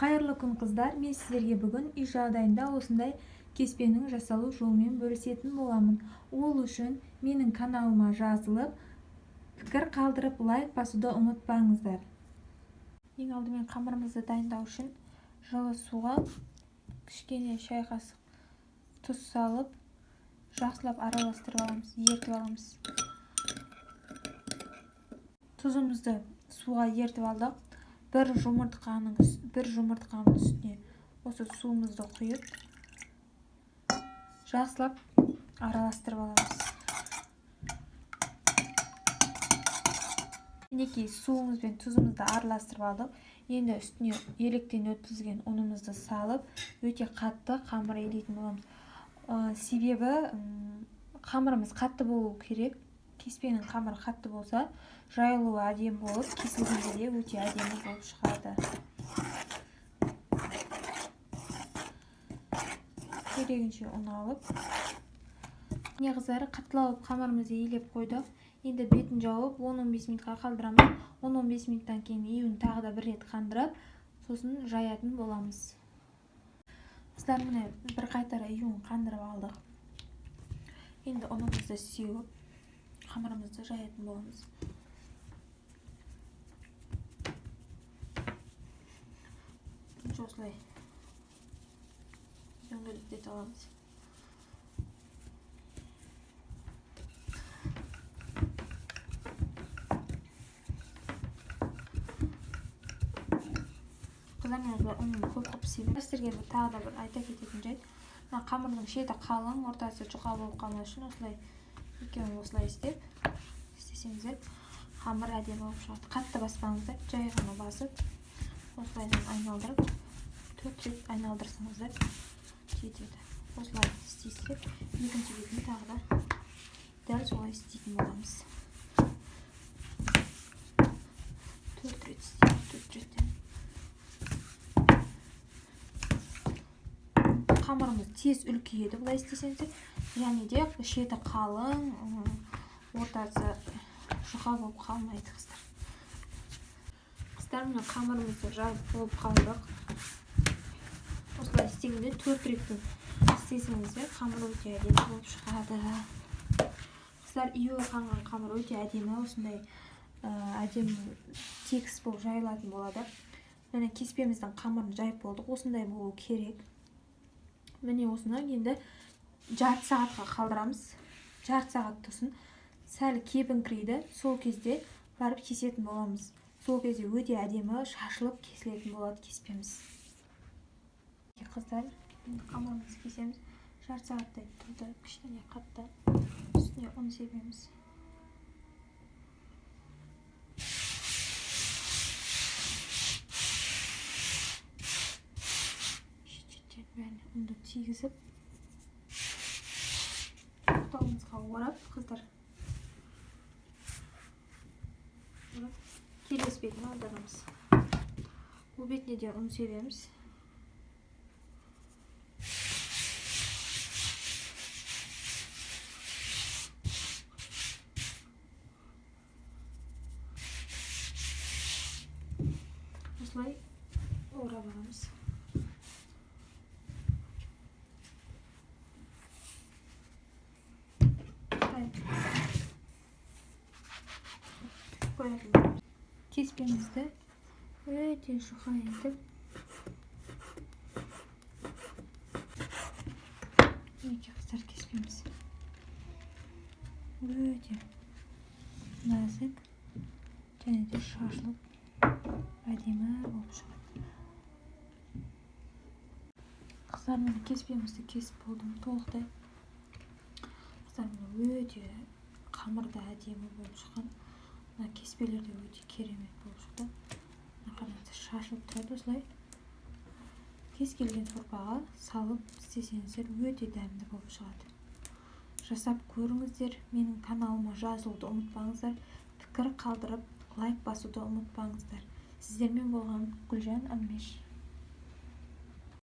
Қайырлы күн, қыздар! Мен сіздерге бүгін үй жағдайында осындай кеспенің жасалу жолымен бөлісетін боламын. Ол үшін менің каналыма жазылып, пікір қалдырып, лайк басуды ұмытпаңыздар. Ең алдымен қамырымызды дайындау үшін жылы суға кішкене шай қасық тұз салып, жақсылап араластырып аламыз, ертіп аламыз. Тұзымызды суға ертіп алдық. Бір жұмыртқаның үстіне осы суымызды құйып, жақсылап араластырып аламыз. Мінекей, суымыз бен тұзымызды араластырып алдық. Енді үстіне електен өткізген ұнымызды салып, өте қатты қамыр илейтін боламыз. Себебі қамырымыз қатты болу керек. Кеспенің қамыры қатты болса, жайылуы әдемі болып, кесілгенде де өте әдемі болып шығады. Керегінше ұн алып, міне, қыздар, қаттылау қамырымызды илеп қойдық. Енді бетін жауып 10-15 минутқа қалдырамыз. 10-15 минуттан кейін июін тағы да бір рет қандырып, сосын жаятын боламыз. Қыздар, міне, бір қайтара июін қандырып алдық. Енді ұнымызды сеуіп, қамырымызды жаятын боламыз. Бірінші осылай дөңгелектете аламыз. Қыздар, мен осылай ұнын көп қылып себемін. Сіздерге тағы да бір айта кететін жайт, мына қамырдың шеті қалың, ортасы жұқа болып қалмас үшін осылай екеуін осылай істесеңіздер, қамыр әдемі болып шығады. Қатты баспаңыздар, жай ғана басып, осылайдан айналдырып, 4 рет айналдырсаңыздар жетеді. Осылай істейсіздер. Екінші бетін тағы да дәл солай істейтін боламыз. 4 рет істейміз, 4 реттен. Қамырымыз тез үлкейеді бұлай істесеңіздер. Және де шеті қалың, ортасы жұқа болып қалмайды, қыздар. Қыздар, міне, қамырымызды жайып болып қалдық. Осылай істегенде 4 реттен істесеңіздер, қамыр өте әдемі болып шығады. Қыздар, июі қанған қамыр өте әдемі, осындай әдемі тегіс болып жайылатын болады. Міне, кеспеміздің қамырын жайып болдық, осындай болу керек. Міне, осыны енді жарты сағатқа қалдырамыз. Жарты сағат тұрсын, сәл кебіңкірейді, сол кезде барып кесетін боламыз. Сол кезде өте әдемі шашылып кесілетін болады кеспеміз. Қыздар, енді қамырымызды кесеміз. Жарты сағаттай тұрды, кішкене қатты. Үстіне ұн себеміз. Шет-шеттерін бәріне ұнды тигізіп, қолымызға орап, қыздар, орап, келесі бетін аударамыз. Бұл бетіне де ұн себеміз. Осылай орап аламыз. Кеспемізді өте жұқа етіп, мінекей, қыздар, кеспеміз өте нәзік және де шашылып әдемі болып шығады. Қыздар, міне, кеспемізді кесіп болдым толықтай. Қыздар, міне, өте қамыр да әдемі болып шыққан. Мына кеспелер де өте керемет болып шықты. Мына қараңыздар, шашылып тұрады осылай. Кез келген сорпаға салып істесеңіздер, өте дәмді болып шығады. Жасап көріңіздер. Менің каналыма жазылуды ұмытпаңыздар. Пікір қалдырып, лайк басуды ұмытпаңыздар. Сіздермен болған Гүлжан Әлмеш.